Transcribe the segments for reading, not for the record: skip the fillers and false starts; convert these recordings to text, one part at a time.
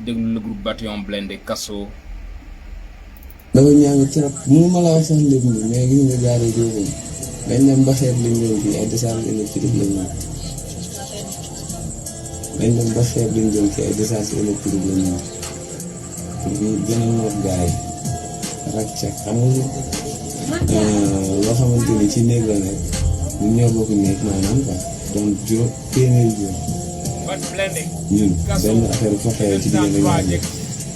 déglu le groupe Bataillon Blindé Kasso. dafa ñàng trop mënu ma la wax sax lépp nii mais gis nga jaaree jóoboon dañ dem ba xeet liñ jëm fii ay décharge électrique lañ ñëw dañ dem ba xeet liñ jëm fii ay décharge électrique lañ ñëw pour ñu gën a noot gars yi rak cek xam nga loo xamante ni ci néeg la nekk ñu ñoo bokk néeg maanaam quoi donc juróom téeméeri juróom ñun benn affaire bu fa xewee ci diggante ñaar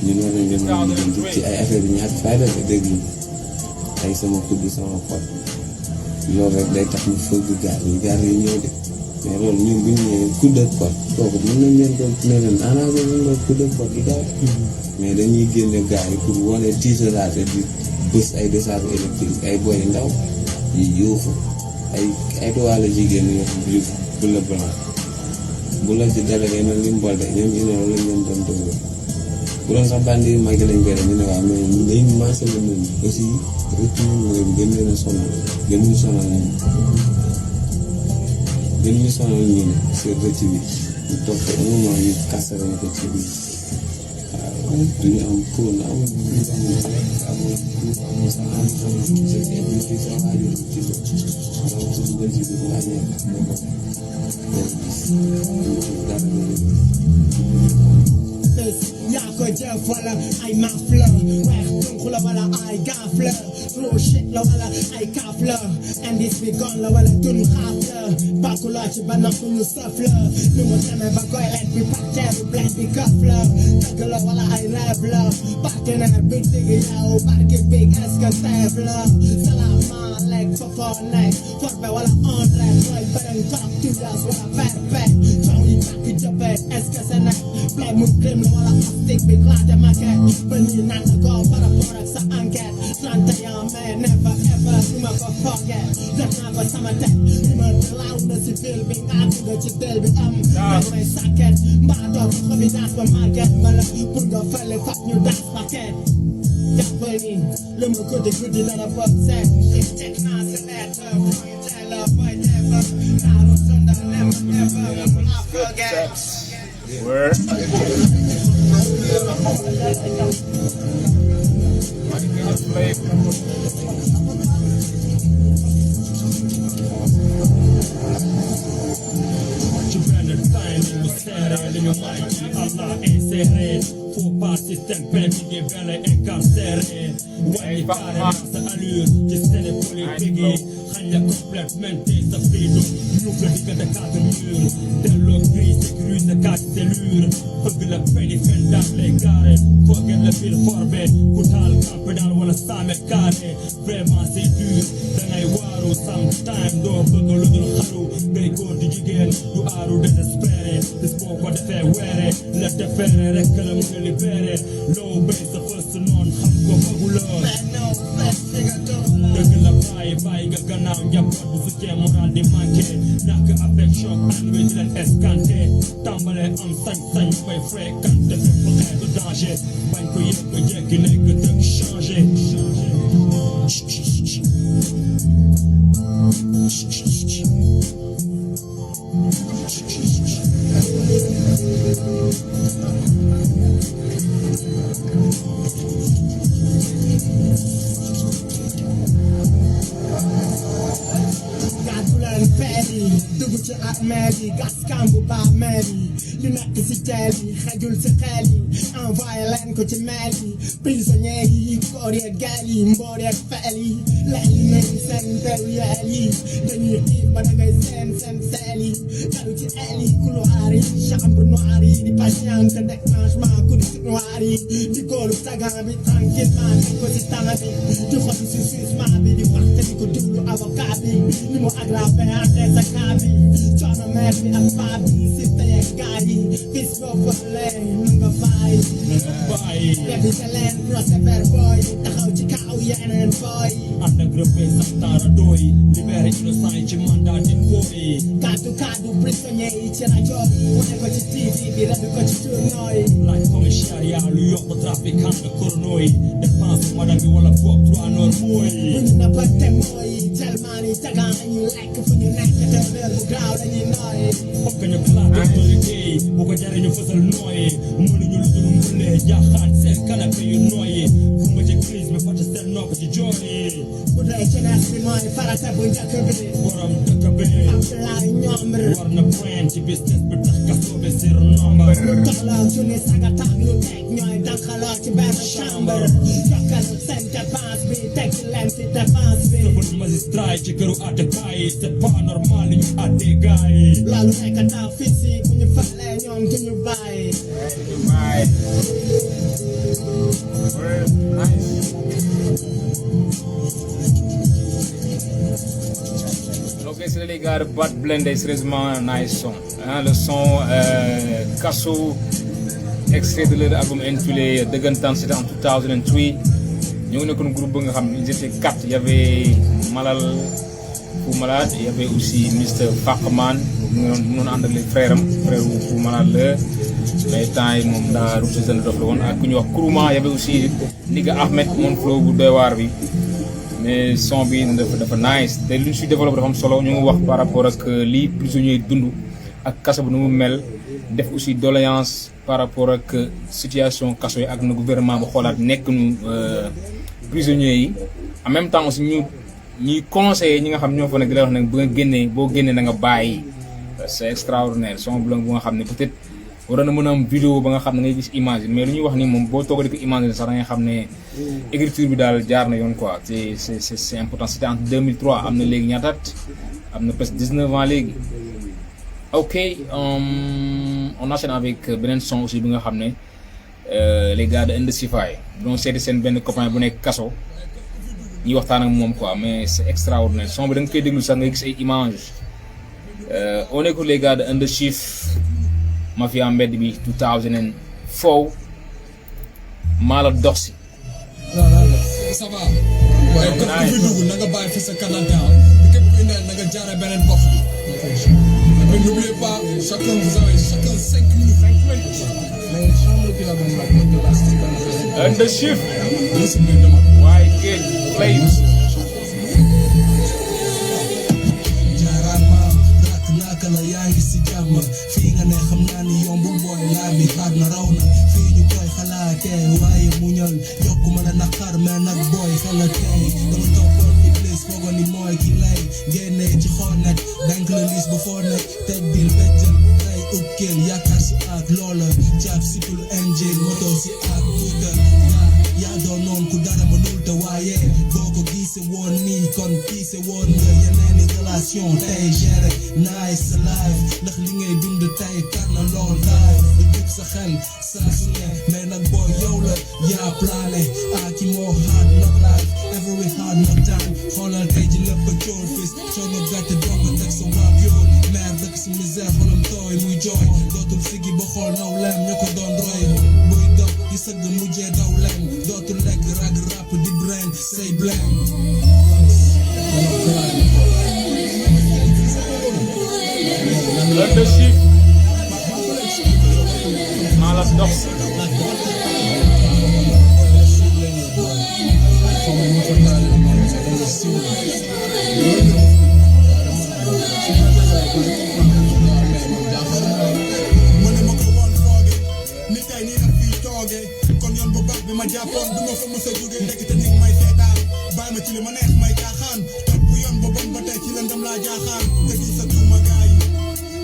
ñun war nañ leen mën a lijjanti ci ay affaire yu ñaata fayda ba dégg ñu ay sama kudd sama pot loolu rek day tax ñu fëgg gaar yi ñëw de mais loolu ñun bu ñu ñëwee kudd ak pot kooku mën nañ leen doon ne leen arrangé nañ loolu kudd ak pot du daal mais dañuy génne gaar yi pour wane tiitalaate di bës ay décharge électrique ay boy ndaw yi yuufu ay doole jigéen yu bu la blanc bu la ci délégué na li mbol de ñoom ñu ne loolu lañ leen doon déglu bu doon sax bandi yu mag lañ koy def ñu ne waaw mais dañ mancé la noonu aussi rëcc ñu gën leen a sonal gën ñu sonal ñu ne seen rëcc bi ñu toog ko un moment ñu kasare ko ci biir waaw duñu am kóol amul sa am sa waajur ci donc su dugal ci biir wàññeeku yaa ko jëf wala ay maaf la weex dunq la wala ay gaaf la flow shit la wala ay kaaf la indice bi gon la wala tun xaaf la bàkku la ci ba nax ñu saf la nu mu demee ba koy leen bi partenaire bi black bi kaf la dëgg la wala ay rêve la partenaire bi digg yow barke big est-ce que teef la salaamaaleykum fofo nekk forbe wala andre mooy beneen top tudas wala perpe coow yi tàkk jëppee est-ce que c'est nekk play mu crime la wala astig bi claté maquette ba nii naan ko par rapport ak sa enquête 31 mai never ever du ma ko forget def naa ko sama tête li ma laaw na si fil bi nga dugg ci del bi am may sàkket mbaa toog xobi daas ba market mbala pour nga fële fat ñu daas paquet jàppal ni lu ma guddi guddi dana bopp seet teg naa si lettre muy teel a boy never naaru sundal never I forget Where? Allah inséré, faut pas système pénible, belle incarcéré. Ouais, carrément sa allure, ci scène politique yi, xañ la complètement sa freedom, ñu ko diggante quatre murs, delloo gris, sécurise quatre cellules, bëgg la peine fen dans les carrés, foogeen la ville forbe, ku taal campé daal wala 100 mètres carrés, vraiment c'est dur, dangay waaru sometime doo bëgg lu dul xaru, ngay góor di jigéen, du aaru désespéré, bis boo ko defee weere, la defeere rek la mu nga libéré, loo bay sa fës noon xam ko bëggu la. dëgg la bàyyi nga gannaaw njaboot bu soutien moral di manqué ñàkk affection annué di leen escanté tàmbale am sañ-sañ bay fréquenté fépp xeetu danger bañ ko yëg ba jekki nekk dëgg changé. dugg ci armée yi gas kambu ba mairie li nekk si teel yi xajul si xel yi envoyé leen ko ci mail yi prisonnier yi góor yeeg gaal yi mboor yeeg feel yi leel yi nañ seen derrière yi dañuy xiif ba dangay seen seel yi jaru ci el yi couloir yi chambre noire yi di patiente déclenchement coup de noir yi di góolu sagan bi tranquillement nekk ko si tanga bi di xool si susement bi di waxtali ko duglu avocat bi li mu aggravé ante sa cas bi coono mère bi ak paa bi si teye gaa yi bis boo fële nu nga bàyyi defi sa leen procès verbal yi taxaw ci kaw yeneen boy ànd ak représentant doy libéré innocent yi ci mandat di booy kaddu prisonnier yi ci rajo wane ko ci TV bi rabi ko ci journaux yi laaj commissariat lu yokk trafiquant de corno yi dépense madame bi wala foog 3 normaux yi bu ñu nappante mooy tellement ni tagan ñu lekk fu ñu nekk te réer bu gaaw lañuy nooy fokk ñu xalaat autorité yi bu ko jaree ñu fësal nooy mënuñu lu dul bee jaaxaan seen canapé yu nooyi bu ma ci crise bi fàtte seen nopp ci jooyi bu dee ci nees bi mooy farata bu njëkk bi borom dëkk bi Abdoulaye Ñombre war na point ci business bi tax kaso bi sir nombre toxloo suñu saga tax ñu teg ñooy dankaloo ci benn chambre yokkal seen dépense bi teg leen ci dépense bi sëbul magistrat yi ci këru àttekaay yi c'est pas normal li ñu àttee gars yi loolu nekk taw fii si bu ñu falee ñoom du ñu bàyyi Ok, c'est les gars de Bad Blended, sérieusement nice son. Hein, le son Kasso, extrait de leur album intitulé Dëggantaan, c'était en 2003. Nous avons un groupe, ils étaient 4. Il y avait Malal Fou Malade, il y avait aussi Mr. Fakman, nous avons les frères Fou Malade. Mais temps ils m'ont da route de l'autre ak ñu wax Kourouma, il y avait aussi Niga Ahmed mon flow bu doy war bi. Mais son bi dafa nice te lu ñu si développé dafa am solo ñu ngi wax par rapport ak lii prisonniers dund ak kaso bu nu mu mel def aussi doléance par rapport ak situation kaso yi ak na gouvernement bu xoolaat nekk nu prisonniers yi en même temps aussi ñu ñuy conseiller ñi nga xam ñoo fa nekk di la wax nag bu nga génnee boo génnee na nga bàyyi c'est extraordinaire son bu nga xam ne peut-être waroon na mën a am vidéo ba nga xam ne ngay gis image mais lu ñuy wax ni moom boo toog di ko imaginer sax da ngay xam ne écriture bi daal jaar na yoon quoi c'est important. C'était en 2003 am na léegi ñaata at am na presque 19 ans léegi. Ok, on enchaîne avec beneen son aussi bi nga xam ne les gars de Indesify donc seeti seen benn copain bu nekk kaso ñuy waxtaan ak moom quoi mais c'est extraordinaire son bi da nga koy déglu sax nga gis ay images on écoute les gars de Indesif Mafia mbedd bi 2004 Mala dox si. Ça va. waaye képp ku fi dugg na nga bàyyi fi sa Canada képp ku indee na nga jaaree beneen box bi. mais n'oubliez pas chacun vous avez chacun 5 minutes. Indesif. Listen to them. waaye géej flames. la yaa ngi si jàmm fii nga ne xam naa ni yombul booy laa bi xaar na raw na fii ñu koy xalaatee waaye muñal yokku mën a naqar mais nag booy xel a tey dama toppoon iblis foogoon ni mooy ki lay génnee ci xool nag dank la liis ba foo nekk teg dil béjjën tey ukkeel yaakaar si ak loola caab situl engine moto si ak buutal yaa doon noon ku dara mënul te waaye boo ko gisee woon nii kon gisee woon nga yeneeni relation tey géré nice life ndax li ngay dund tey tar na lool life du jub sa xel saa su ne mais nag boo yow la yaa plané ki moo hard knock life every hard knock time xoolal tey ji lépp a cool fis coono gàtte doog a teg sa waab yoon mer dëkk si misère xolam tooy muy jooy dootul sigi ba xool naw lem ña ko doon roy buy dox di sëgg mujjee daw lem dootul lekk rag rap di brain say blame Indesif Mala dox si. ma jàppoon du ma fa mës a jóge ndekk te ni may seetaan bàyyi ma ci li ma neex may caaxaan topp yoon ba bon ba tey ci lëndam laa jaaxaan te gis sa tuuma gaa yi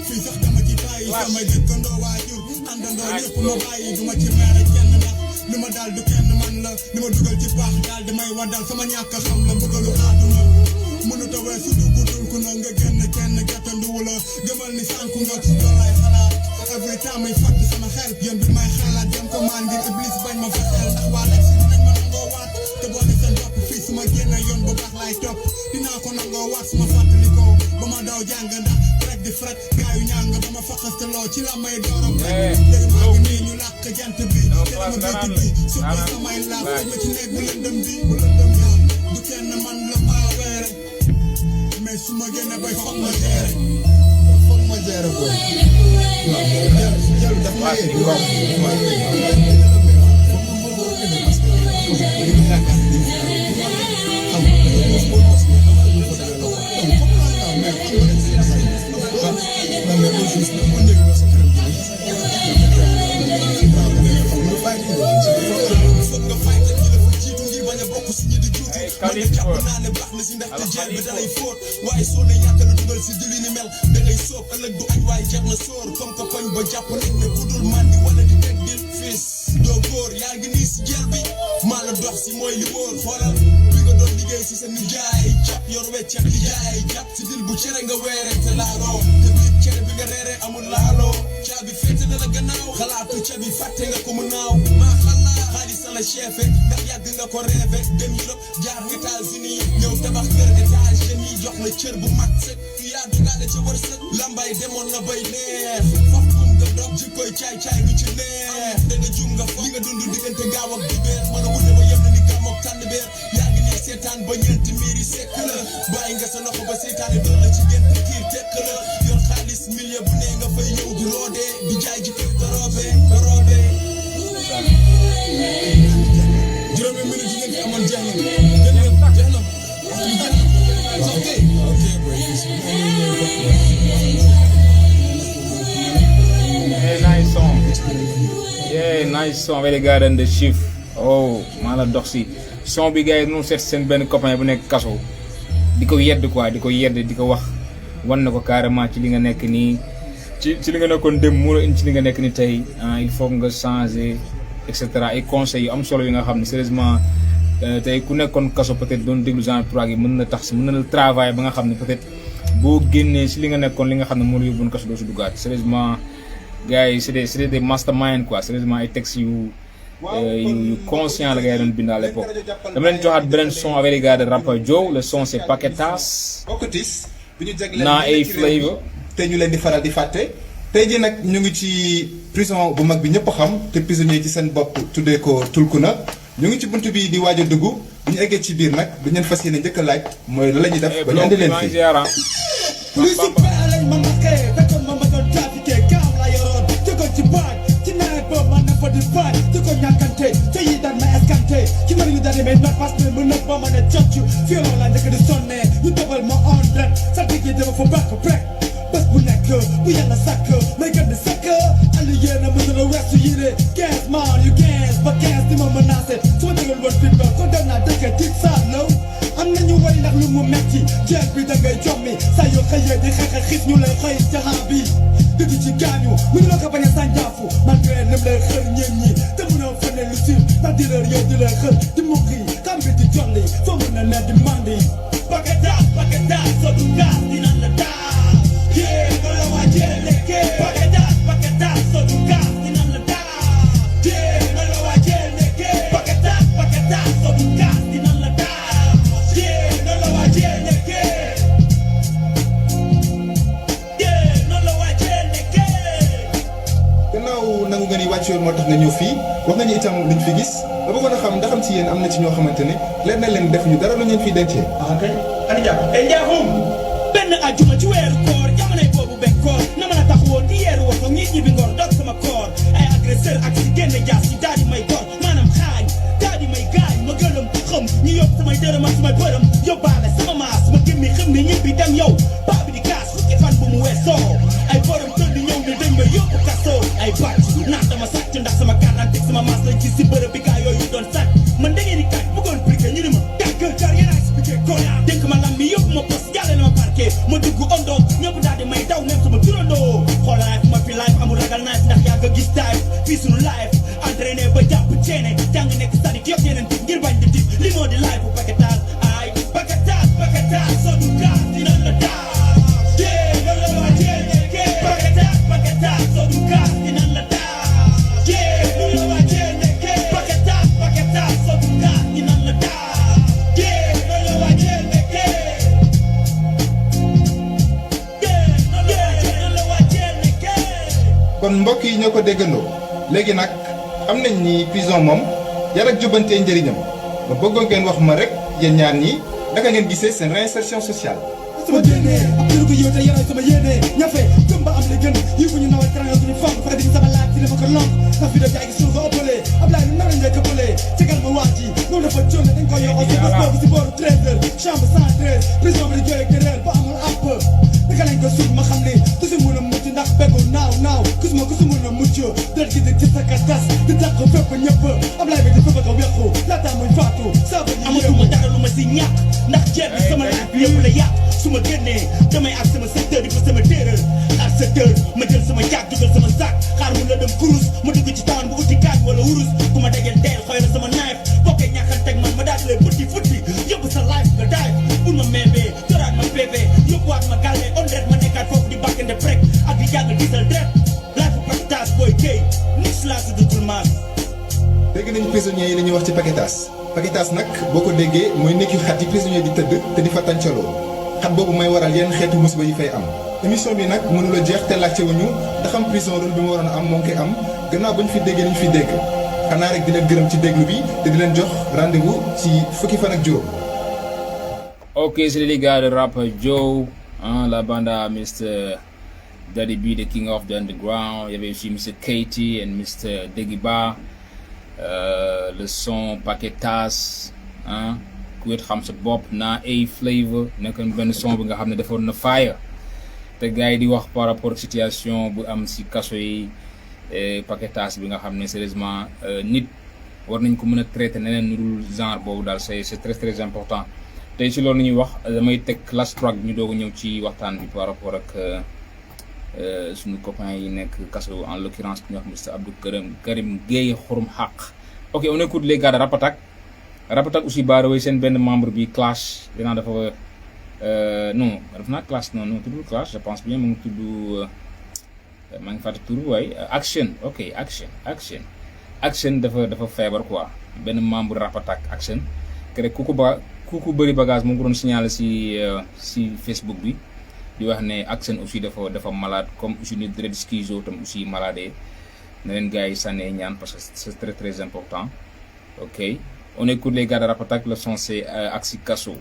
fii sax dama ci tàyyi samay dëkkandoo waajur àndandoo ñëpp ma bàyyi du ma ci mere kenn ndax li ma daal du kenn man la li ma dugal ci baax daal di may waddal sama ñàkk a xam la bëggalu àdduna mënut a weesu dugg dul na nga génn kenn gàttanduwu la gëmal ni sànku nga loolay xalaat every time may fàtt sama xel yéen bi may xalaat dem ko maan ngir iblis bañ ma fa xel ndax waa lex si dinañ ma nangoo waat te boo def seen bopp fii su ma génne yoon bu baax laay topp dinaa ko nangoo waat su ma fàttalikoo ba ma daw jàng ndax rek di fret gaayu ñàng ba ma faqastaloo ci la may doorom léegi maa ngi nii ñu làkk jant bi te dama bëgg bi su ko samay laaf ma ci néeg bu lëndëm bi du kenn man la maa weere mais su ma génne bay foog ma géere boy jël daf ma yéeg jàpp naa ne baax na si ndax te jeel bi dalay fóot waaye soo ne ñàkk la dugal si duli ni mel da ngay soob ëllëg du añ waaye jar na sóor comme que koñ ba jàpp nañ ne ku dul mandi wala di teg dil fis doo góor yaa ngi nii si jeel bi maa la dox si mooy li wóor xoolal bi nga doon liggéey si sa nijaay jàpp yor wecc ak lijaay jàpp si dil bu cere nga weere te laaloo te biir cere bi nga reere amul laaloo caabi féete na la gannaaw xalaatu cabi fàtte nga ko mu naaw maa xalaa xaalis la chef ndax yàgg nga ko rêvé dem Europe jaar États-Unis ñëw tabax kër étage yi jox la cër bu mat sëkk fi yaa dugaale ca wërsëg lambay demoon na bay neex fof kum nga dog jikkoy caay caay lu ci neex dana jum nga li nga dund diggante gaaw ak di beer mën a wute ba yem na ni gàmm ak tànn beer yaa ngi nii seetaan ba ñeenti miiri sekk la bàyyi nga sa loxo ba seetaane doon la ci gént kiir tekk la yor xaalis milieu bu ne nga fay ñëw di roodee di jaay ji kër doroobee doroobee juróomi minute yi ngeen fi amoon jeex na nice song. Yeah, nice song. Very good and the chief. Oh, maa la dox si son bi gars yi noonu seet seen benn copain bu nekk kaso di ko yedd quoi di ko yedd di ko wax wan na ko carrément ci li nga nekk nii ci li nga nekkoon dem moo la indi ci li nga nekk ni tey il faut nga changer et cetera ay conseils yu am solo yi nga xam ne sérieusement tey ku nekkoon kaso peut-être doon déglu genre 3 gi mën na tax si mën na la travail ba nga xam ne peut-être boo génnee si li nga nekkoon li nga xam ne moo la yóbbuwoon kaso doo si duggaat sérieusement gars yi c'est des mastermind quoi sérieusement ay textes yu conscient la gars yi doon bind à l'époque dama leen joxaat beneen son avec les gars de rappeur Joe le son c'est Paquetas naa ay flavor te ñu leen di faral di fàtte tey ji nag ñu ngi ci prison bu mag bi ñëpp xam te prisonnier ci seen bopp tuddee ko tulkuna ñu ngi ci buntu bi di waaj a dugg bu ñu eggee ci biir nag du ñu leen fas yéene njëkk a laaj mooy la ñuy def ba ñu andi leen fii di baat di ko ñàkkante te yi daan ma escanté ci mën ñu daal di may not parce que mën na ba mën a cocc fii la njëkk di sonne ñu dobal ma on ret sa digg dama fa bàkk brek bés bu nekk bu yàlla sàkk may gën di sàkk àll yéen a mën a weesu yére 15 man yu 15 ba 15 di ma menacé su ma dëgal woon fi ba kon dem naa dëkk tiit saa law am nañu way ndax lu mu metti jeex bi da ngay jommi saa yoo xëyee di xeex xiif ñu lay xëy jaxaa bi dëgg ci gaañu mu ngi loo ko bañ a sànjaafu malgré lim lay xër ñeen ñi te mënoo fene lu sil ndax di leer yow di lay xër di mukki xam bi di jolli foo mën a ne di mandi paquetas soo du gaas dina la daal yee nga la waajee nekkee paquetas soo du gaas dina la daal yee nga la waajee nekkee paquetas soo du gaas dina la daal yee nga la waajee nekkee nangu nga ni wàcc yoon moo tax nga ñëw fii wax nga ñu itam luñ fi gis ba bëggoon a xam ndaxam ci yéen am na ci ñoo xamante ne leer na leen def ñu dara lu ngeen fiy dencee. kay ani jàpp njaaxum benn ajuma ci weeru koor jamonoy boobu benn koor na mën a tax woon di yeeru woto nit ñi bi ngor dog sama koor ay agresseur ak si génne jaas ci daal di may gor maanaam xaañ daal di may gaañ ma gëlëm xam ñu yóbbu samay dërëm ak samay bërëm yóbbaale sama maas ma gémmi xam ne ñibbi dem yow paa bi di kaas fukki fan bu mu weesoo ay borom tëdd ñëw ne dañ may yóbbu kaso ay bàcc naan dama sàcc ndax sama carte sama maas lañ ci si bërëb bi gaa yooyu doon sàcc man da ngeen di kaaj bëggoon briqué ñu ni ma tàggal jar yéen a expliqué ko dénk ma lam mi yóbbu ma poste jàlle na ma parquet ma dugg ondo ñëpp daal di may daw même sama turandoo xoolaay fu ma fi live amul ragal naaj ndax yaa nga gis taay fii suñu live entraîné ba jàpp ceene jàng nekk stadik yokk yeneen tit ngir bañ di tit li moo di live bu paquetage ay paquetage soo du gaas dina la daal yee nga la waa jeene kee paquetage soo du gaas dina la daal yee nga la waa jeene kee paquetage soo du gaas dina la daal yee nga la waa jeene kee kon mbokk yi ñoo ko déggandoo léegi nag xam nañ ni prison moom yar ak jubbantee njëriñam ba bëggoon ngeen wax ma rek yéen ñaar ñii naka ngeen gisee seen réinsertion sociale. sama génnee ab dëgg yow te yaray sama yéene ñafe gëm ba am li gën yi bu ñu nawal teranga suñu fonk fexe di sama laaj ci dafa ko lonk ndax fi da jaay gi suuf ko ëppalee Ablaye lu nar a njëkk ëppalee tegal ma waaj yi moom dafa jónne dañ ko yow aussi bés boobu si booru 13h chambre 113 prison bi di jooy ak réer ba amul àpp naka lañ ko suuf ma xam ne ku si mun a mucc ndax beggu naaw ku si mun a mucc dër gi di ci sa katas di tax ko fépp fa ñëpp Ablaye bi dafa bëgg a wéqu laata muy faatu sa ba ñu amatuma dara lu ma si ñàkk ndax ceeb bi sama laaj bi yëpp la yàq su ma génnee damay ak sama secteur di ko sama téeréer ak secteur ma jël sama caag dugal sama sac xaar mu la dem kurus ma dugg ci taan bu uti kaaj wala wurus ku ma dajal teel xooy na sama naayef bokkee ñàkkanteeg man ma daal lay futti yóbbu sa life nga daay bul ma meebee doraat ma PV yóbbuwaat ma gàllee on ret ma nekkaat foofu di bàkkande prek ak di jàng diesel dret life paquetage booy Gueye nix laa tudd tulmaas dégg nañu prisonniers yi li ñuy wax ci paquetage nag boo ko déggee mooy nekk yu xat yi prisonniers di tëdd te di fa tàncaloo xat boobu may waral yenn xeetu musiba yi fay am émission bi nag mënula jeex te laajte wuñu ndax am prison rôle bi mu waroon a am moo ngi koy am gannaaw ba ñu fi déggee li ñu fi dégg xanaa rek di leen gërëm ci déglu bi te di leen jox rendez-vous ci fukki fan ak juróom. Ok, c'est les gars de rap Joe, hein, la bande à Mr. Daddy B, the king of the underground. Il y avait aussi Mr. Katie et Mr. Degiba. Le son Paquetas, hein, Gueye Xrum Xax na A-Flavor, nekk benn son bi nga xam ne defoon na fire. te gars yi di wax par rapport ak situation bu am si kaso yi Paquetas bi nga xam ne sérieusement nit war nañ ko mën a traiter neneen nu dul genre boobu daal c'est très important. tey ci loolu ñuy wax damay teg last track bi ñu doog a ñëw ci waxtaan bi par rapport ak suñu copains yi nekk kaso en l'occurrence bi ñu wax Mr. Abdou Karim Gueye Xrum Xax. Ok, on écoute les gars de Rap Attack aussi baarowee seen benn membre bi Clash dinaa dafa non def naa Clash non tuddul Clash je pense bien mu ngi tudd maa ngi fàtte tur waaye Action. Ok, Action dafa feebar quoi benn membre Rap Attack Action kere ku ko bëri bagage mu ngi ko doon signaler si Facebook bi di wax ne Action aussi dafa malade comme aussi ni Dread Schizo tam aussi malade na leen gars yi sànnee ñaan parce que c'est très important. Ok, on écoute les gars de Rap Attack, le son c'est Axi Kasso.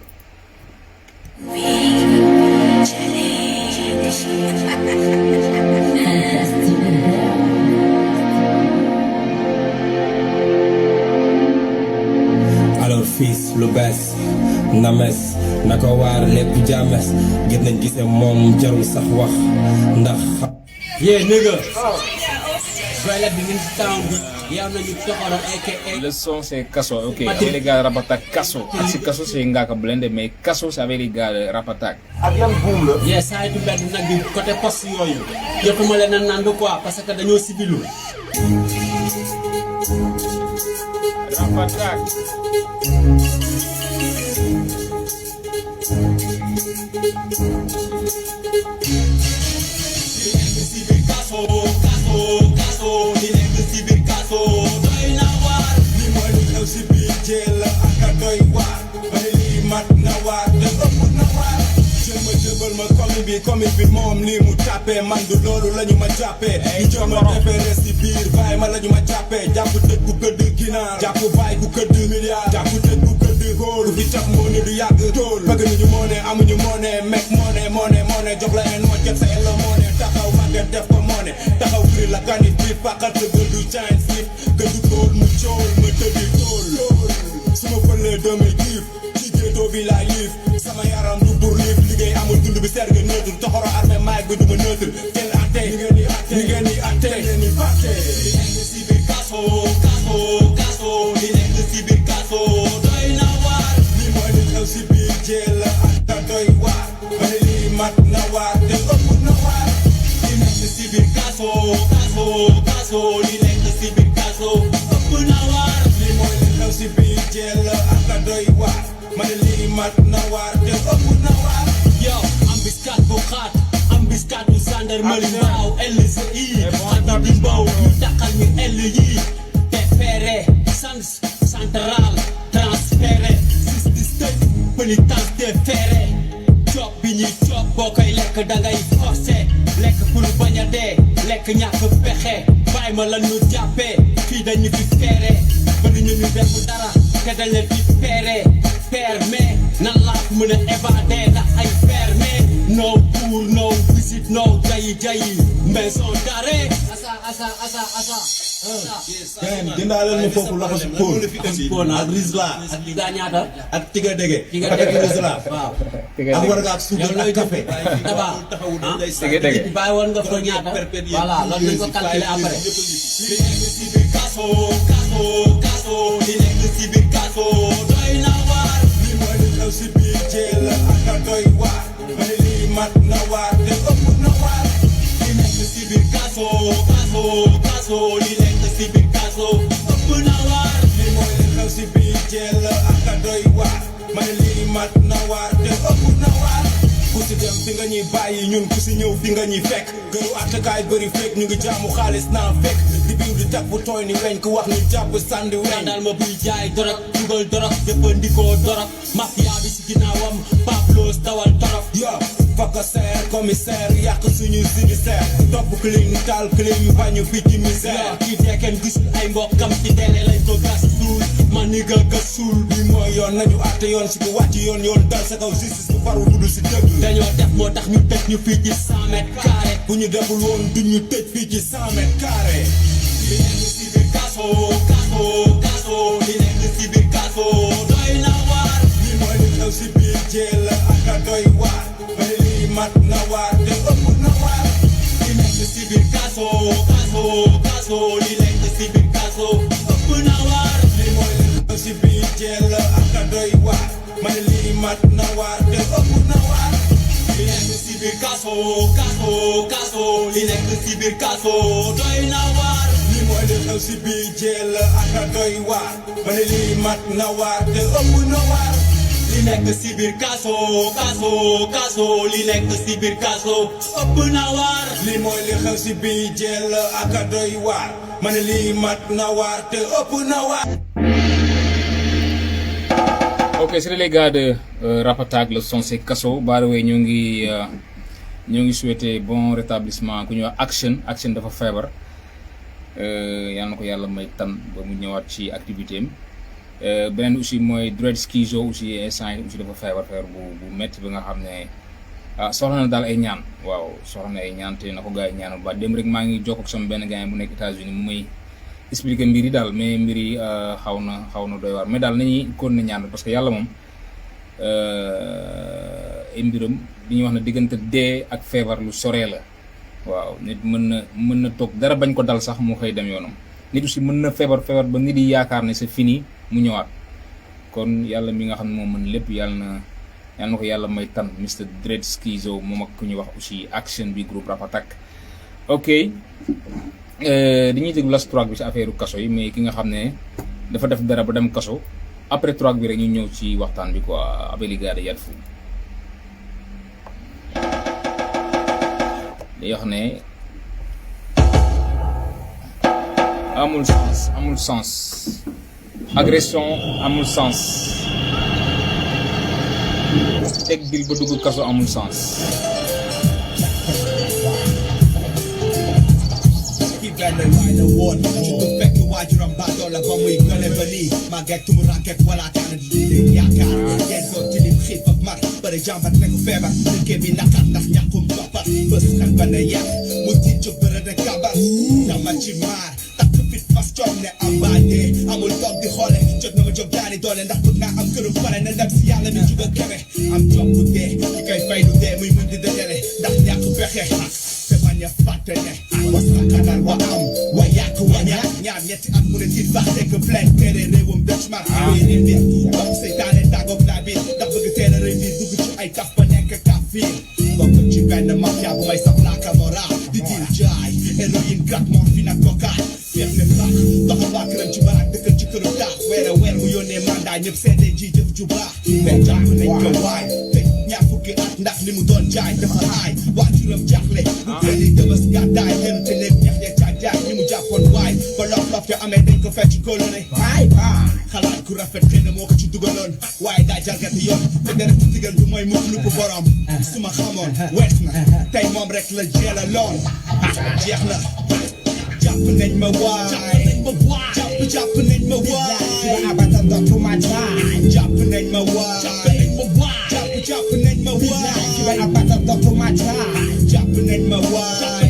Alors fils lu bees names na ko waar lépp jàmmes gis nañ gise moom jarul sax wax ndax nigga Joël bi ngeen ci town bi yow nañu toxoro aka Le son c'est Kasso. Ok, avec les gars de Rap Attack Kasso. Axi Kasso c'est Ngaka Blende mais Kasso c'est avec les gars de Rap Attack. ak yan buum la yee saa yi mbedd nag bi côté poste yooyu jotuma leen a nandu quoi parce que dañoo civilu Rap Attack. comique bi moom lii mu tàppee man du loolu lañu ma jàppee ñu jox ma référence ci biir bàyyi ma lañu ma jàppee jàpp tëj bu gëdd ginaar jàpp bàyyi bu gëdd milliard jàpp tëj bu gëdd góor fi tax moo ne du yàgg tool bëgg nañu moo ne amuñu moo ne mekk moo ne jox la en moo jot sa ella moo ne taxaw màgget def ko moo ne taxaw firi la kanit bi fàqat sa gëddu giant flip gëddu góor mu cool ma tëddi tool su ma fëlee damay giif ci gétoo bi laay liif sama yaram du pour liif liggéey amul dund bi serge neutre toxoro armé maag bi du ma neutre kenn atte ni ngeen di atte ngeen di fàtte li nekk si biir kaso li nekk si biir kaso doy na waar li mooy li xew si biir jeel ak doy waar ba ne lii mat na waar te ëpp na waar li nekk si biir kaso li nekk si biir kaso ëpp na waar li mooy li xew si biir jeel ak doy waar ma ne lii mat na waar te ëpp na waar yow ambiskat bu xaat ambiskat bu gendarmerie mbaaw LCI xadi di mbaw ñu taxal ñu LI préféré central transféré justice tëj pénitence ferré job bi ñuy job boo koy lekk dangay forcé lekk pour bañ a dee lekk ñàkk pexe bàyyi ma la ñu jàppee fii dañu fi ferré ba ñu ñu def dara te dañ leen fi ferré permet nan laa ko mën a évader ndax ay permet no pour no visite no jayi maison d'arrêt asa keneen jëndaaleel ma foofu loxo si Paul ak Rizla ak li gaa ñaata ak Tiga Dege Rizla waaw ak warga ak suukar ak café daba Tiga Dege bàyyi woon nga fa ñaata voilà loolu nañ ko calculer après kaso li nekk si biir kaso doy na waar li mooy li xew si biir jeel ak doy waar may lii mat na waar te ëpp na waar li nekk si biir kaso li nekk si biir kaso ëpp na waar li mooy li xew si biir jeel ak doy waar may lii mat na waar te ëpp na waar ku si dem fi nga ñuy bàyyi ñun ku si ñëw fi nga ñuy fekk këru attakaay bëri fekk ñu ngi jaamu xaalis naa fekk di biw di tag bu tooy ni weñ ku wax ñu jàpp sànni weñ daal ma buy jaay dorog dugal dorog jëfandikoo dorog mafia bi si ginnaawam Pablos dawal torop yo fakka seer commissaire yàq suñu simisère topp clim taal clim bañu picc misère kii dee kenn gisul ay mbokkam ci télé lañ ko gas suul man ni ga gas suul bi mooy yoon nañu àtte yoon si ku wàcc yoon dal sa kaw justice bu faru budul si dëgg dañoo def moo tax ñu tëj ñu fii ci 100 mètres carrés bu ñu deful woon duñ ñu tëj fii ci 100 mètres carrés li nekk si biir kaso li nekk si biir kaso doy na waar li mooy li xew si biir jeel ak doy waar may lii mat na waar te ëpp na waar li nekk si biir kaso li nekk si biir kaso ëpp na waar li mooy li xew si biir jeel ak doy waar may lii mat na waar te ëpp na waar li nekk si biir kaso li nekk si biir kaso doy na waar li mooy li xew si biir jeel ak doy waar may lii mat na waar te ëpp na waar li nekk si biir kaso li nekk si biir kaso ëpp na waar li mooy li xew si biir jeel ak doy waar may lii mat na waar te ëpp na waar. Ok, c'est les gars de Rap Attack, le son c'est Kasso. By the way, ñu ngi souhaiter bon rétablissement ku ñu wax action dafa feebar yal na ko yàlla may tan ba mu ñëwaat ci activité am beneen aussi mooy dread skizo aussi instant yi aussi dafa feebar bu métti bi nga xam ne soxla na daal ay ñaan waaw soxla na ay ñaan te na ko gars yi ñaanal ba dem rek maa ngi jokk ak sama benn gars bu nekk États-Unis mu may expliquer mbir yi daal mais mbir yi xaw na doy waar mais daal nañuy kon na ñaan parce que yàlla moom ay mbiram di ñuy wax ne diggante dee ak feebar lu soree la waaw nit mën na toog dara bañ ko dal sax mu xëy dem yoonam nit aussi mën na feebar ba nit yi yaakaar ne c'est fini mu ñëwaat kon yàlla mi nga xam ne moom mën lépp yàlla na ko yàlla may tan Mr Dread Skizo moom ak ku ñuy wax aussi action bi groupe Rap Attack ok dañuy déglu last track bi ci affaire kaso yi mais ki nga xam ne dafa def dara ba dem kaso après track bi rek ñu ñëw ci waxtaan bi quoi avec les gars de Yad Fou day wax ne amul sens agression amul sens teg dil ba dugg kaso amul sens benn waay la woon juddu fekk waajuram baadoo la ba muy gële ba nii màgget tumu ranket wala tànn di yaakaar ngeen doon tilim xiif ak mar bëri jàmbat nekku feebar liggéey bi naqar ndax ñàkkum koppar bés xel ba ne yàq mu tiit jóg bëre de kabar dama ci maar takk fit fas coom ne am baadee amul toog di xoole jot na ma jóg daani doole ndax bëgg naa am këru pare na dem si yàlla mi juga kebe am job bu dee li koy fay du dee muy mën di dajale ndax ñàkk pexe te bañ a fàtte ne was na kanal wa am wa yàq wa ñaar ñetti at mu ne tiit baax nekk plein tere réewum Dutchman wéeree nit dox seytaane tàggoog laa bi ndax bëgg teel a rëy bi dugg ci ay kaf ba nekk kaf fii bokk ci benn mafia bu may saf laaka mora di diil jaay héroïne crack morphine ak cocaïne feex ne fàq doxal waa këram ci barak dëkkal ci këru taax weer mu yónnee mandat ñëpp seede ji jëf ju baax mais jàpp nañ ko waay te ñaar fukki at ndax li mu doon jaay dafa aay waajuram jaaxle bu këli dëbës gàddaay xelu te lépp ñax ya caajaay ñi mu jàppoon waay ba lof ya amee dañ ko fecc kóolóore waay xalaat ku rafet xëy na moo ko ci dugaloon waaye daa jalgati yoon te dara ci digal du mooy mukk lu ko borom su ma xamoon wees na tey moom rek la jeela loon jeex na jàpp nañ ma waay jàpp nañ ma waay abadan dootuma jaay jàpp nañ ma waay jàpp nañ ma waay abadan dootuma jaay jàpp nañ ma waay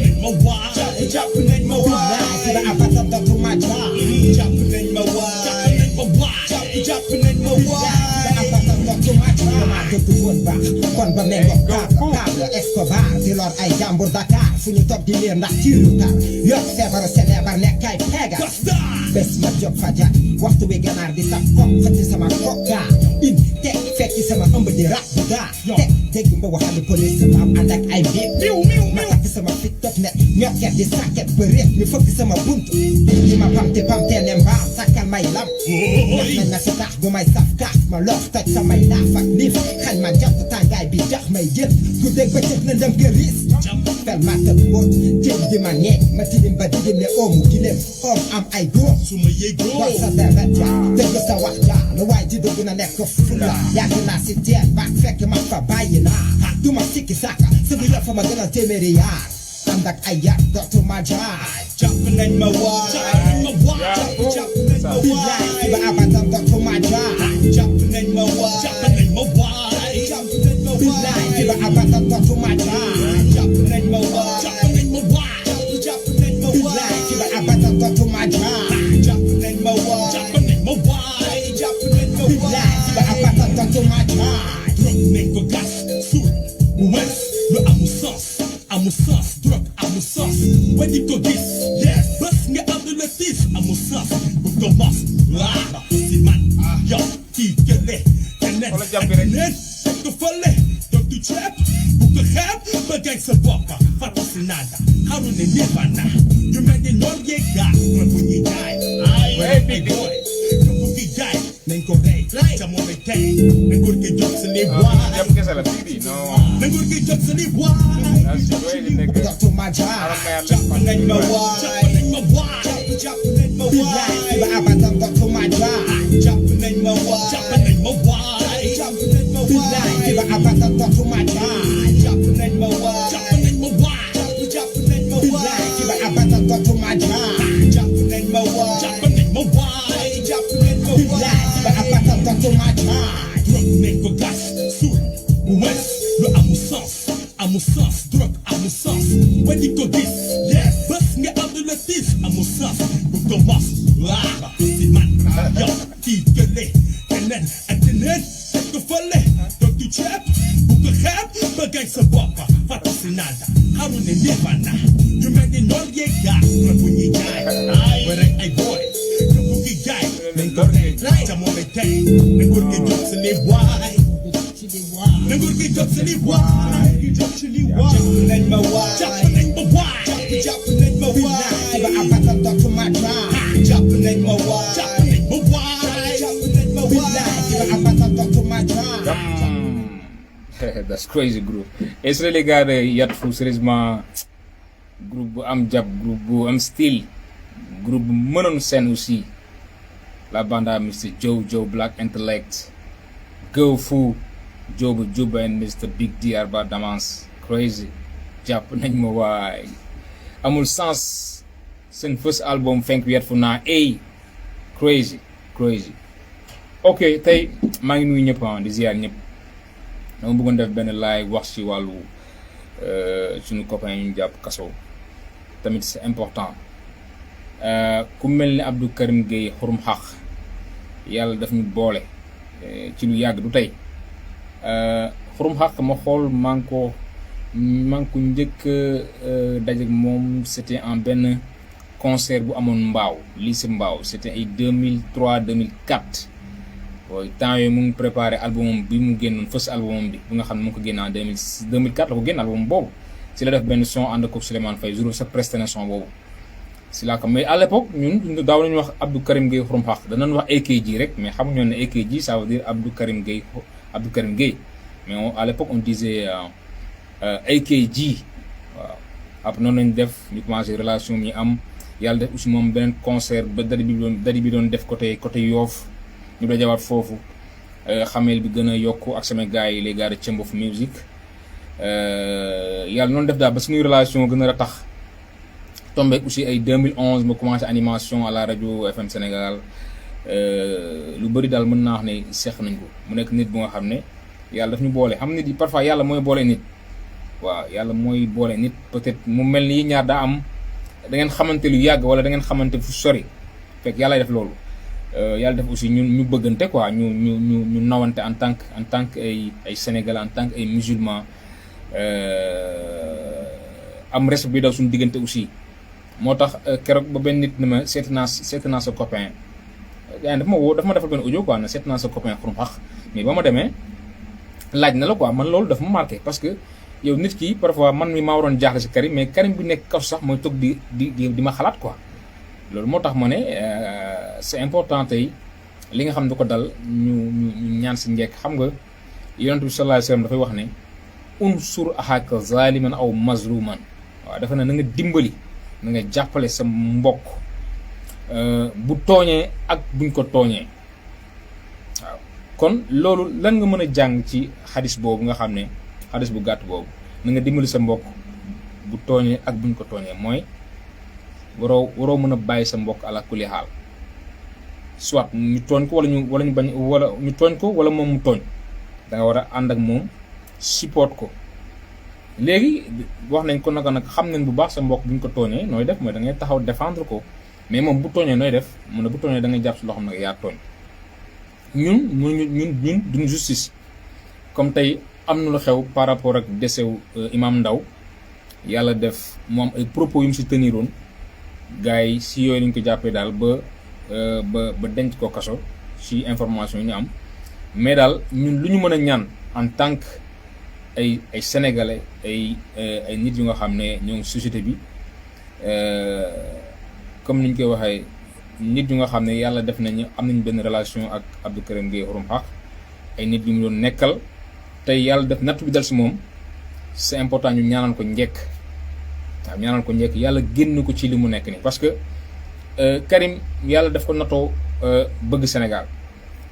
jàpp nañ ma waay abadan dootuma jaay jàpp nañ ma waay jàpp nañ ma waay abadan dootuma jaay dëgg woon baax kon ba mel wax Pablo Escobar di lor ay jàmbur Dakar fu ñu toog di leer ndax ci lu tar yor feebaru célèbre nekk ay pega bés ma jóg fajar waxtu wi ganaar di saf kok xëcc sama kokka in teg fekki sama ëmb di rap bu gaa teg dégg mba waxali police ma am ànd ak ay biir ma takk sama fit top net ñokket di sàkket ba réet ñu fëgg sama bunt di ma pamte ne mbaaw sàkkal may lam ñax nañ na si tax bu may saf kaas ma loof toj samay laaf ak liif xañ ma jot tàngaay bi jax may jël guddeeg ba cëg na ndëm gëris fel ma tëb wóot jéem di ma ñeeg ma tilim ba digim ne oomu gileem oom am ay góom su ma yëgoo wax sa deret ja dëgg sa wax ja lu waay ji dugg na nekk fula yàgg naa si teen baak fekk ma fa bàyyi naa du ma sikki sàkka sa bu fa ma gënal téeméeri yaar ànd ak ay yar dootuma jaay jàpp nañ ma waay jàpp nañ ma bilaay fi ba abadan dootuma jaay jàpp nañ ma waay jàpp nañ ma waay bilaay fi ba abadan dootuma jaay jàpp nañ ma waay jàpp nañ ma waay jàpp nañ ma bilaay fi ba abadan dootuma jaay jàpp nañ ma waay jàpp nañ ma waay jàpp nañ ma bilaay fi ba abadan dootuma jaay nañ ko gas suul mu wes lu amul sens drogue amul sens wedi ko gis yes bés nga am de le tis amul sens bu ko mos ba si man yow kii kële keneen keneen teg ko fële doog du ceeb bu ko xeeb ba gañ sa bopp fàtte si naata xaru ne nirvana yu mel ni noon yeeg gaas man bu ñuy jaay ay big boy ñu bu ngi jaay nañ ko rey jamono tey na góor gi jóg sa lii waay na góor gi jóg sa lii waay dootuma jaay jàpp nañ ma waay jàpp nañ ma waay jàpp nañ ma bilaay fi waay ba abadan dootuma jaay jàpp nañ ma waay jàpp nañ ma waay jàpp nañ ma bilaay fi waay ba abadan dootuma jaay jàpp nañ ma waay jàpp nañ ma waay jàpp nañ ma bilaay fi ba waay abadan dootuma jaay jàpp nañ ma waay jàpp nañ ma waay jàpp nañ ma bilaay fi ba abadan dootuma jaay drogue nañ ko gas suul mu wes lu amul sens drogue amul sens wedi ko gis yes bés nga am de le tis amul sens bu ko mos ba si man yow kii kële keneen ak keneen teg ko fële doog du ceeb bu ko xeeb ba gañ sa bopp fàtte si naata xaru ne nirvana yu mel ni noon yeeg gaas man bu ñuy jaay were ay boy ñu bu ngi jaay nañ ko rey jamono tey na góor gi jóg sa lii waay na góor gi jóg sa lii waay jàpp nañ ma waay jàpp nañ ma waay jàpp nañ ma bilaay fi ba waay abadan dootuma jaay jàpp nañ ma waay jàpp nañ ma waay jàpp nañ ma bilaay fi ba abadan dootuma jaay That's crazy group. Et c'est les gars de Yatfou, sérieusement, groupe bu am jab, groupe bu am style, groupe bu mënoon scène aussi. La bande à Mr. Joe Black Intellect, Go Fou, Joe Juba and Mr. Big D Arba Damas, crazy. Jàpp nañ ma waay. Amul sens. Seen first album Thank You Yatfou naa crazy. Ok, tey maa ngi nuyu ñëpp di ziar ñëpp. dama bëggoon def benn live wax ci wàllu suñu copain ñu jàpp kaso tamit c'est important ku mel ni Abdou Karim Gueye Xrum Xax yàlla daf ñu boole ci lu yàgg du tey Xrum Xax ma xool maa ngi ko njëkk dajeek moom c'était en benn concert bu amoon Mbaaw lycée Mbaaw c'était ay 2003 2004 waaye temps yooyu mu ngi préparé albumam bi mu génnoon first albumam bi nga xam ne mu ngi ko génn en 2004 la ko génn album boobu si la def benn son ànd ak Souleymane Faye jour sa presté na son boobu si laa ko mais à l'époque ñun daaw nañu wax Abdou Karim Gueye Xrum Xax danañ wax AKG rek mais xamuñu ne AKG ça veut dire Abdou Karim Gueye mais à l'époque on disait AKG waaw après noonu lañ def ñu commencé relation mi am yàlla def aussi moom beneen concert ba dadi bi doon def côté Yoff ñu dajawaat foofu xameel bi gën a yokku ak sama gars yi les gars de Chamber of Music yàlla noonu def daal ba suñuy relation gën a ratax tombé aussi ay 2011 ma commencé animation à la radio FM Sénégal lu bëri daal mën naa wax ne seex nañ ko mu nekk nit bu nga xam ne yàlla daf ñu boole xam nit yi parfois yàlla mooy boole nit waaw yàlla mooy boole nit peut-être mu mel ni ñaar daa am da ngeen xamante lu yàgg wala da ngeen xamante fu sori fekk yàlla def loolu yàlla def aussi ñu bëggante quoi ñu nawante en tant que ay Sénégalais en tant que ay musulmans am respect bi daw suñu diggante aussi moo tax keroog ba benn nit ne ma seeti naa sa copain yaa dafa ma woo dafa ma defal benn audio quoi ne seeti naa sa copain Xrum Xax mais ba ma demee laaj na la quoi man loolu dafa ma marqué parce que yow nit ki parfois man mi maa waroon jaaxle si Karim mais Karim bi nekk kaw sax mooy toog di ma xalaat quoi loolu moo tax ma ne c'est important tey li nga xam ne du ko dal ñu ñaan si njekk xam nga yonent bi sallallahu alayhi wasallam dafay wax ne unsur axaaka zaliman aw mazluman waaw dafa ne na nga dimbali na nga jàppale sa mbokk bu tooñee ak buñ ko tooñee waaw kon loolu lan nga mën a jàng ci xadis boobu nga xam ne xadis bu gàtt boobu na nga dimbali sa mbokk bu tooñee ak buñ ko tooñee mooy waroo mën a bàyyi sa mbokk ala kulli xaal soit ñu tooñ ko wala ñu bañ wala ñu tooñ ko wala moom mu tooñ da nga war a ànd ak moom support ko léegi wax nañ ko naka nag xam nañ bu baax sa mbokk bu ñu ko tooñee nooy def mooy da ngay taxaw défendre ko mais moom bu tooñee nooy def mu ne bu tooñee da ngay jàpp si loo xam ne yaa tooñ ñun duñu justice comme tey am na lu xew par rapport ak décès imam Ndaw yàlla def mu am ay propos yu mu si teniroon gars yi si yooyu lañ ko jàppee daal ba denc ko kaso si information yi ñu am mais daal ñun lu ñu mën a ñaan en tant que ay sénégalais ay nit yu nga xam ne ñoo ngi société bi comme ni ñu koy waxee nit yu nga xam ne yàlla def nañu am nañu benn relation ak Abdou Karim Gueye Xrum Xax ay nit yu mu doon nekkal tey yàlla def natt bi dal si moom c'est important ñu ñaanal ko njekk waaw ñaanal ko njekk yàlla génn ko ci li mu nekk nii parce que Karim yàlla def ko natoo bëgg Sénégal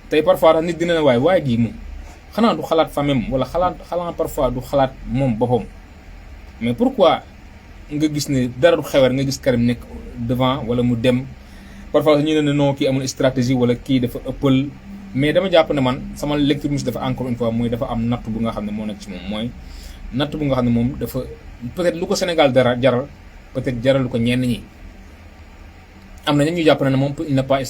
tey parfois nit dina ne waaye jii moom xanaa du xalaat famem wala xalaat parfois du xalaat moom boppam mais pourquoi nga gis ne dara du xewer nga gis Karim nekk devant wala mu dem parfois ñu ne non kii amul stratégie wala kii dafa ëppal mais dama jàpp ne man sama lecture mus dafa encore une fois mooy dafa am natt bu nga xam ne moo nekk ci moom mooy natt bu nga xam ne moom dafa peut-être lu ko Sénégal dara jaral peut-être jaralu ko ñenn ñi am na ñu jàpp ne moom il n'est pas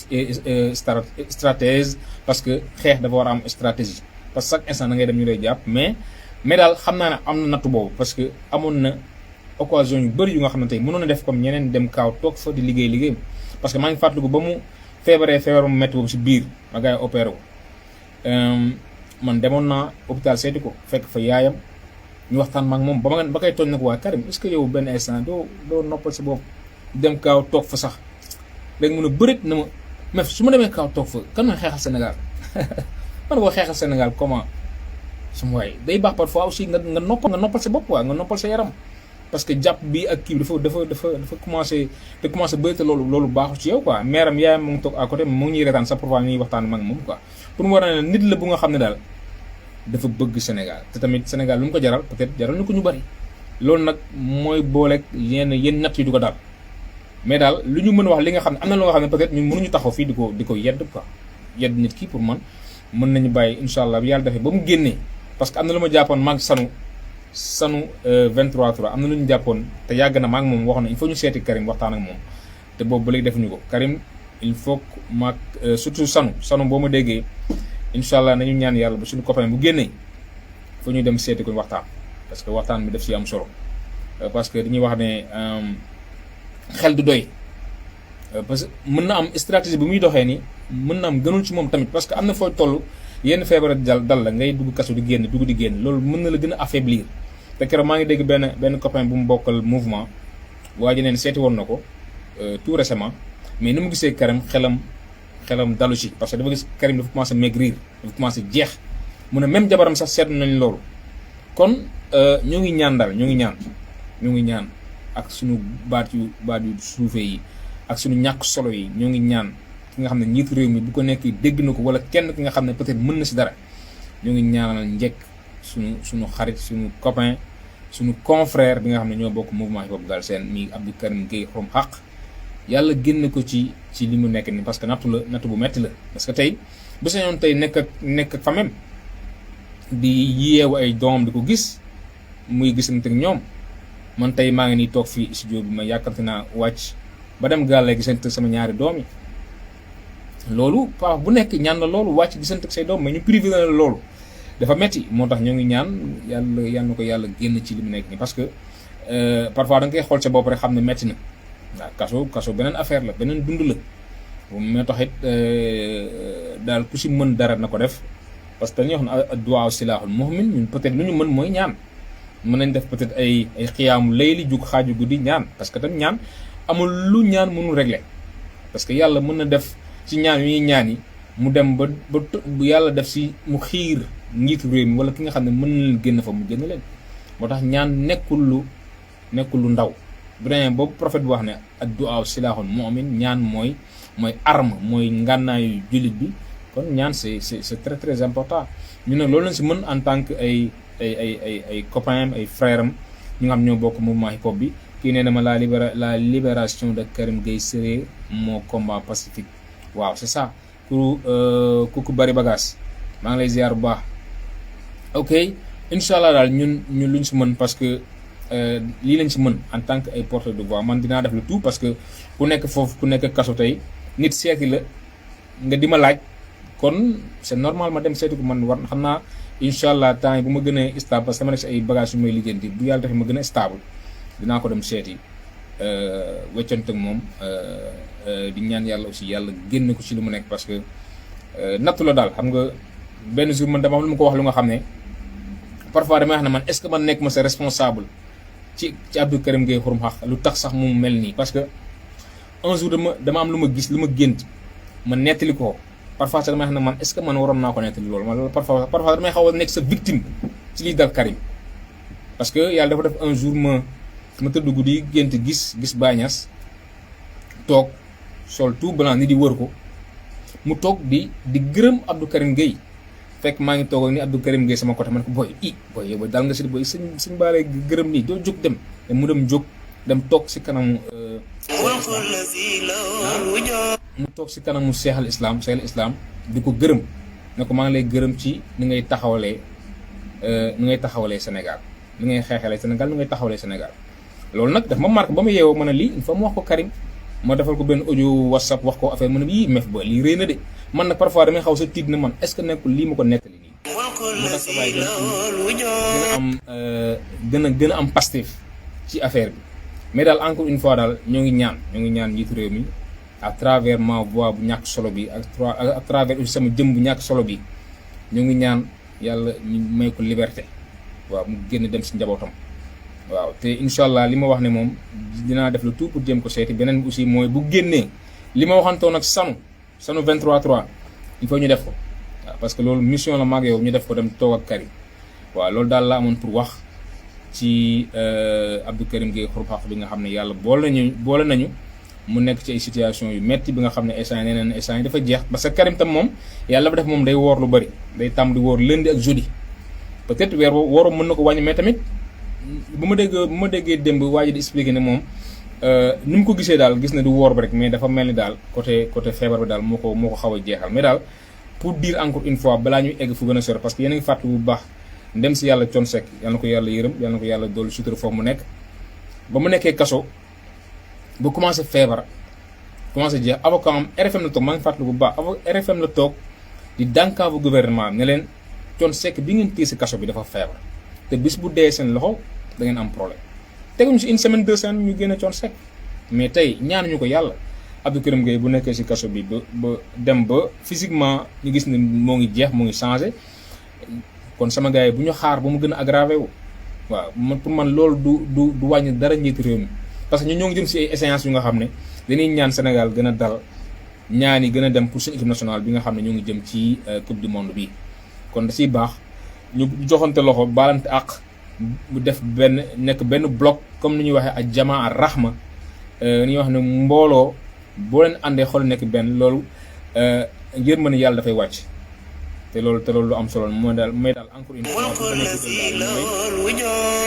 stratège parce que xeex dafa war a am stratégie parce que chaque instant da ngay dem ñu lay jàpp mais daal xam naa ne am na nattu boobu parce que amoon na occasion yu bëri yu nga xam ne tey mënoon na def comme ñeneen dem kaaw toog fa di liggéey parce que maa ngi fàttaliku ba mu feebar mu métti boobu si biir ma gars yi opéré wu man demoon naa hôpital seeti ko fekk fa yaayam ñu waxtaan ma ak moom ba koy tooñ nag waa Karim est-ce que yow benn instant doo noppal sa bopp dem kaaw toog fa sax léegi mun a bërit na ma mais su ma demee kaaw toog fa kan mooy xeexal Sénégal man boo xeexal Sénégal comment suma waay day baax parfois aussi nga noppal sa bopp waa nga noppal sa yaram parce que jàpp bi ak kii bi dafa commencé bëri te loolu baaxul ci yow quoi meeram yaayam mu ngi toog à côté mu ngi ñuy retaan sax parfois ñuy waxtaan mag moom quoi pour mu war a ne nit la bu nga xam ne daal dafa bëgg Sénégal te tamit Sénégal lu mu ko jaral peut-être jaral na ko ñu bari loolu nag mooy booleeg yenn natt yi du ko daal mais daal lu ñu mën a wax li nga xam ne am na lu nga xam ne peut-être ñun mënuñu taxaw fii di ko yedd quoi yedd nit ki pour man mën nañu bàyyi incha allah bi yàlla defee ba mu génnee parce que am na lu ma jàppoon maag sanu 23 am na lu ñu jàppoon te yàgg na maag moom wax na il faut ñu seeti Karim waxtaan ak moom te boobu ba léegi defuñu ko Karim il faut que maag surtout sanu boo ma déggee incha allah nañu ñaan yàlla ba suñu copain bu génnee faut ñu dem seeti ko waxtaan parce que waxtaan bi daf si am solo parce que dañuy wax ne xel du doy parce que mën na am stratégie bu muy doxee ni mën na am gënul ci moom tamit parce que am na foo toll yenn feebar dal la ngay dugg kaso di génn loolu mën na la gën a affaiblir te keroog maa ngi dégg benn copain bu mu bokkal mouvement waa ji neen seeti woon na ko tout récemment mais ni mu gisee Karim xelam dalu ci parce que dafa gis Karim dafa commencé maigrir dafa commencé jeex mu ne même jabaram sax seetlu nañ loolu kon ñoo ngi ñaan daal ñoo ngi ñaan ak suñu baat yu suufee yi ak suñu ñàkk solo yi ñoo ngi ñaan ki nga xam ne njiitu réew mi bu ko nekk dégg na ko wala kenn ki nga xam ne peut-être mën na si dara ñoo ngi ñaanal njëkk suñu xarit suñu copain suñu confrère bi nga xam ne ñoo bokk mouvement hip hop Galsen mi Abdou Karim Gueye Xrum Xax yàlla génn ko ci li mu nekk ni parce que nattu bu metti la parce que tey bu sañoon tey nekk ak famem di yeewu ay doomam di ko gis muy gisante ak ñoom man tey maa ngi nii toog fii studio bi ma yàkkamte naa wàcc ba dem gàlle gisante sama ñaari doom yi loolu paa bu nekk ñaan la loolu wàcc gisante ak say doom mais ñu privé la loolu dafa metti moo tax ñoo ngi ñaan yàlla na ko yàlla génn ci li mu nekk nii parce que parfois da nga koy xool sa bopp rek xam ne metti na waaw kaso beneen affaire la beneen dund la mais taxit daal ku si mën dara na ko def parce que dañuy wax ne duwaaw silaaxul mu'min ñun peut-être lu ñu mën mooy ñaan mën nañ def peut-être ay xiyaamu layli jug xaaju guddi ñaan parce que tam ñaan amul lu ñaan mënul régler parce que yàlla mën na def ci ñaan yu ñuy ñaan yi mu dem ba bu yàlla def si mu xiir njiitu réew mi wala ki nga xam ne mën na leen génn fa mu génn leen moo tax ñaan nekkul lu ndaw bu demee boobu prophète bi wax ne ad-du'aa silaaxul mu'min ñaan mooy arme mooy ngànnaayu jullit bi kon ñaan c'est très très important ñu ne loolu lañ si mën en tant que ay copains ay frères am ñu nga xam ñoo bokk mouvement hip hop bi kii nee na ma la libération de Karim Gueye serait mon combat pacifique waaw c'est ça ku bari bagage maa ngi lay ziar bu baax ok incha allah daal ñun luñ si mën parce que lii lañ si mën en tant que ay porteurs de voix man dinaa def le tout parce que ku nekk foofu ku nekk kaso tey nit seeti la nga di ma laaj kon c'est normal ma dem seeti ko man war xam naa incha allah temps yi bu ma gën a stable parce que ma nekk si ay bagages yu may lijjanti bu yàlla defee ma gën a stable dinaa ko dem seeti weccante ak moom di ñaan yàlla aussi yàlla génn ko ci lu mu nekk parce que nattu la daal xam nga benn jour man dama am lu ma ko wax lu nga xam ne parfois damay wax ne man est-ce que man nekk ma sa responsable ci Abdou Karim Gueye Xrum Xax lu tax sax mu mel nii parce que un jour dama am lu ma gis lu ma gént ma nettali ko parfois sax damay wax ne man est-ce que man waroon naa ko nettali loolu man parfois damay xaw a nekk sa victime ci liy dal Karim parce que yàlla dafa def un jour ma tëdd guddi gént gis Baye Niass toog sol tout blanc ni di wër ko mu toog di gërëm Abdou Karim Gueye fekk maa ngi toog ak ni Abdou Karim Gueye sama côté man ko booy yow dal nga si booy suñ baalee gërëm nii doo jóg dem mu dem jóg dem toog si kanamu mu toog si kanamu seexal islam di ko gërëm ne ko maa ngi lay gërëm ci ni ngay taxawalee Sénégal ni ngay xeexalee Sénégal ni ngay taxawalee Sénégal loolu nag daf ma marqué ba ma yeewoo ma ne lii il faut mu wax ko Karim ma defal ko benn audio WhatsApp wax ko affaire mu ne yii mef ba lii rëy na de man nag parfois damay xaw sa tiit na man est-ce que nekkul lii ma ko nettali nii mu tax sa waay gën a am Pastef ci affaire bi mais daal encore une fois daal ñoo ngi ñaan njiitu réew mi à travers ma voix bu ñàkk solo bi à travers aussi sama jëm bu ñàkk solo bi ñoo ngi ñaan yàlla ñu may ko liberté waaw mu génn dem si njabootam waaw te incha allah li ma wax ne moom dinaa def le tout pour jéem ko seeti beneen bi aussi mooy bu génnee li ma waxantoon ak sanu 23-3 il faut ñu def ko waaw parce que loolu mission la maag yow ñu def ko dem toog ak Karim waaw loolu daal la amoon pour wax ci Abdou Karim Gueye Xrum Xax bi nga xam ne yàlla boole nañu mu nekk ci ay situation yu metti bi nga xam ne instant yi nee instant yi dafa jeex parce que Karim tam moom yàlla ba def moom day woor lu bëri day tàmm di woor lundi ak jeudi peut-être weer wooru mën na ko wàññi mais tamit bu ma déggee démb waa ji di expliquer ne moom ni mu ko gisee daal gis na du woor ba rek mais dafa mel ni daal côté feebar bi daal moo ko xaw a jeexal mais daal pour dire encore une fois balaa ñuy egg fu gën a sori parce que yéen a ngi fàttali bu baax ndem si yàlla Thione Seck yal na ko yàlla yërëm yal na ko yàlla doolu sutura foofu mu nekk ba mu nekkee kaso ba commencé feebar commencé jeex avocat am RFM la toog maa ngi fàttali bu baax RFM la toog di dànkaavu gouvernement ne leen Thione Seck bi ngeen téye si kaso bi dafa feebar te bis bu dee seen loxo da ngeen am problème teguñu si une semaine 2 semaines ñu génne Thione Seck mais tey ñaanuñu ko yàlla Abdou Karim Gueye bu nekkee si kaso bi ba dem ba physiquement ñu gis ne moo ngi jeex moo ngi changé kon sama gars yi bu ñu xaar ba mu gën a aggravé wu waaw pour man loolu du wàññi dara njiitu réew mi parce que ñoo ngi jëm si ay échéances yu nga xam ne dañuy ñaan Sénégal gën a dal ñaan yi gën a dem pour suñu équipe nationale bi nga xam ne ñoo ngi jëm ci coupe du monde bi kon da ciy baax ñu joxante loxo baalante àq mu def nekk benn bloc comme ni ñuy waxee ak jamaa ar rahma ni ñuy wax ne mbooloo boo leen àndee xool nekk benn loolu yërmande yàlla dafay wàcc te loolu lu am solo mooy daal encore une fois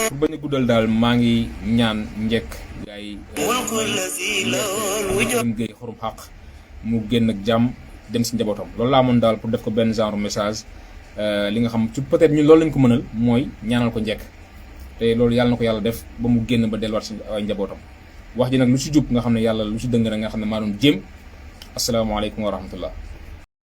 pour bañ a guddal daal maa ngi ñaan njëkk gars yi Gueye Xrum Xax mu génn ak jàmm dem si njabootam loolu laa amoon daal pour def ko benn genre message li nga xam peut-être ñun loolu lañ ko mënal mooy ñaanal ko njëkk te loolu yàlla na ko yàlla def ba mu génn ba delluwaat si ay njabootam wax ji nag lu si jub nga xam ne yàlla lu si dëng na nga xam ne maa doon jéem asalaamaaleykum wa rahmatullah